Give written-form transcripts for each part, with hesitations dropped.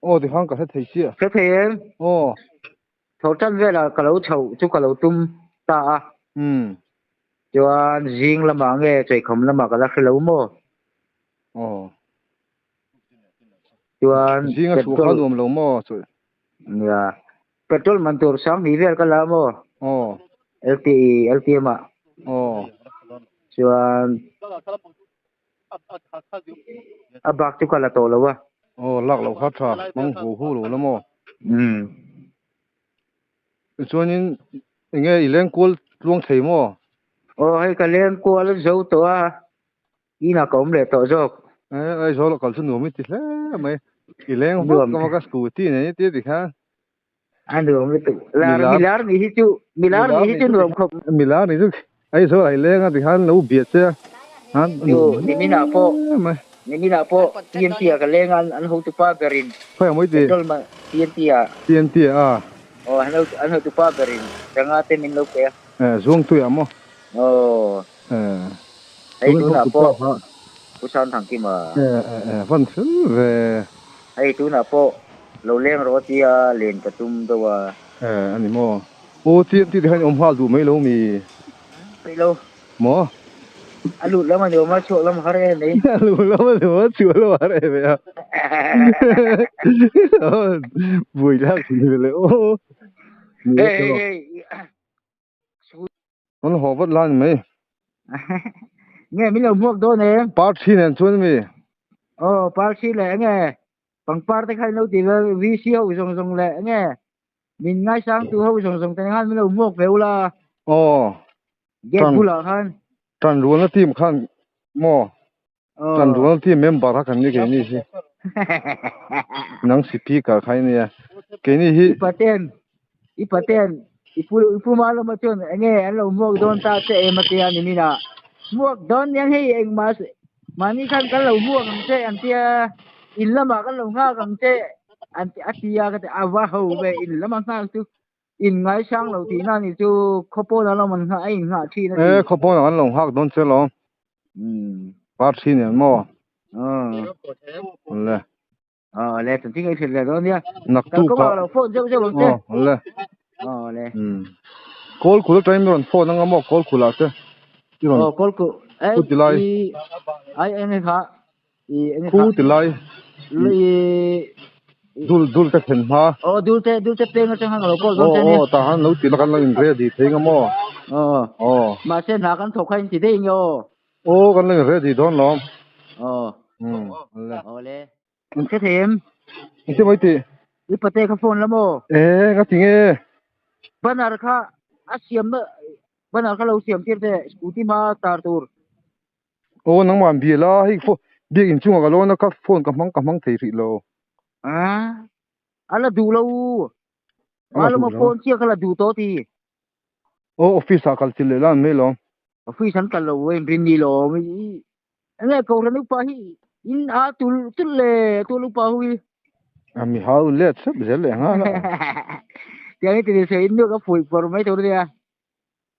Aw tikhan ka hre thei chiah. Hre thei em? Aw. Tho tan velah ka lo chhoh chu ka lo tum ta a. Umm. Chuan zing lamah nge chawihkham lamah ka la hre lo maw? Aw. Chuan Zinga chhuah kha petrol nuam lo maw chawi? Nia. Petrol man tur sang hnih vel ka la maw? Aw. LTE LTM ah. Aw. Chuan a bak chu ka la tawh lo a. Aw lak loh kha tha hmang hu hu lo la maw? Umm. Tichuanin enge i leng kual tluang thei maw? Aw hei ka leng kual zo tawh a. Inah ka awm leh tawh zawk. Eh Aizawl a kal chu nuam i ti hle mai. I leng vak Nuam. a ka scooty nei tia tikhan. A nuam lutuk. Lar Milar milar nih hi chu milar milar nih hi nih chu chu nuam khawp. Milar nih chu Aizawl ah i leng a tikhan lo bia che a. Han Chu nuam niminah pawh hle mai. niminah pawh TNT ah ka leng a an hotupa berin Khawi ang mawi ti? petrol man TNT ah. TNT ah. Aw an an hotupa berin sanga te min lo pe a. Eh Zuangtui ah maw? Aw. Eh Hei tun tunah hotu pawh pa kha. Pu Santhangkima. Eh eh eh van fel ve. Hei tunah pawh lo leng rawh tia len ka tum deuh a. Eh ani maw. Aw TNT te khan i awm nghal duh mai lo mi. Peih lo. Maw? A lut lam a ni awm a, chhuah lam a har em mai. A lut lam a ni awm a, chhuah lam a har em mai a. Buai thlak thin ve le aw. Hei hei hei. An haw vat la ni mai. Nge min lo hmuak dawn em? Parthi nen chuan mi? Aw parthi leh enge pangpar te kha in lo ti ve VC ho zawng zawng leh enge min ngaisang tu ho zawng zawng te khan min lo hmuak ve ula. Aw. Gate bulah khan. Tan rualna team khan maw? Tan rualna team member kha kan ni keini hi. Nang speaker kha i nia. Keini hi. I paten i paten i pu i pu ma lama chuan enge an lo hmuak dawn ta che em atia ni mina. Hmuak dawn niang hei engmah mahni khan kan lo hmuak ang che an tia in lamah kan lo nghak ang che an ti a tia ka ti a va ho ve in lama nghak chu In ngaisang lo tihna a nih chu khaw pawnah lo an nghah a in nghah thin a ti. E khaw pawnah an lo nghak dawn che lo. Umm. Par thin em maw? Aw. Awle. Aw le chanchin ka i hrilh leh dawn nia. Naktuk Kal kawngah lo phone zeuh zeuh ang che. Aw awle. Awle. Umm. Kawl khul atangin i rawn phone anga maw kawl khulah te i rawn Aw kawl khu khu ti lai. I ai eng kha i eng Khu ti lai. I Dul dul te thlen hma. Aw dul te dul te peng atang khan ka lo call dawn che nia. Aw aw tah khan lo ti la kan lo in ready thei nga maw. Aw. Aw. Mahse hna kan thawk kha in ti daih nge aw. Aw kan lo in ready dawn lawm. Aw. Umm awle. Awle. In hre thei em? Engtin maw i tih? I pate kha phone la maw? Eh nga ti nge? Banner kha a siam na banner kha lo siam tir teh scooty hma tar tur. Aw nangmah an bia la hei phone biak inchungah ka lawn a ka phone ka hmang ka hmang thei hrih lo. Ah a la duh lo A la Maluma duh lo. phone chiah kha la duh tawh ti. Aw office ah kal chilh leh la an mai lawm. Office an kal lo in rin ni lawm i enge kohhran upa hi in a tul tul le tul upa ho hi. A mi hau let sep zel leh nghal a. Tiang hi ti ni se in nu ka fuih pawr mai tur nia.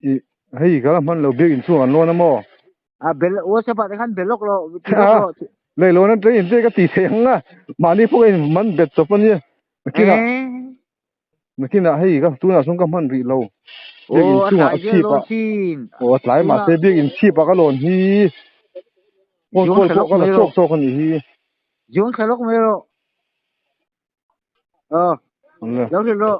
I hei ka la hman lo biak inchhung an lawn a maw? A bel WhatsApp ah te khan bel lawk rawh ti lawk rawh. Lei lawn a train te ka ti thei ang a mahni pawh ka in man bet chawp a nia. Nakinah nakinah hei ka tunah chuan ka hman rih lo. Biak inchungah a chhip ah aw a tlai mahse biak inchhip ah ka lawn hi phone call pawh ka la chawk chawk a nih hi. Zuang thla lawk mai rawh. Aw lo hrilh rawh.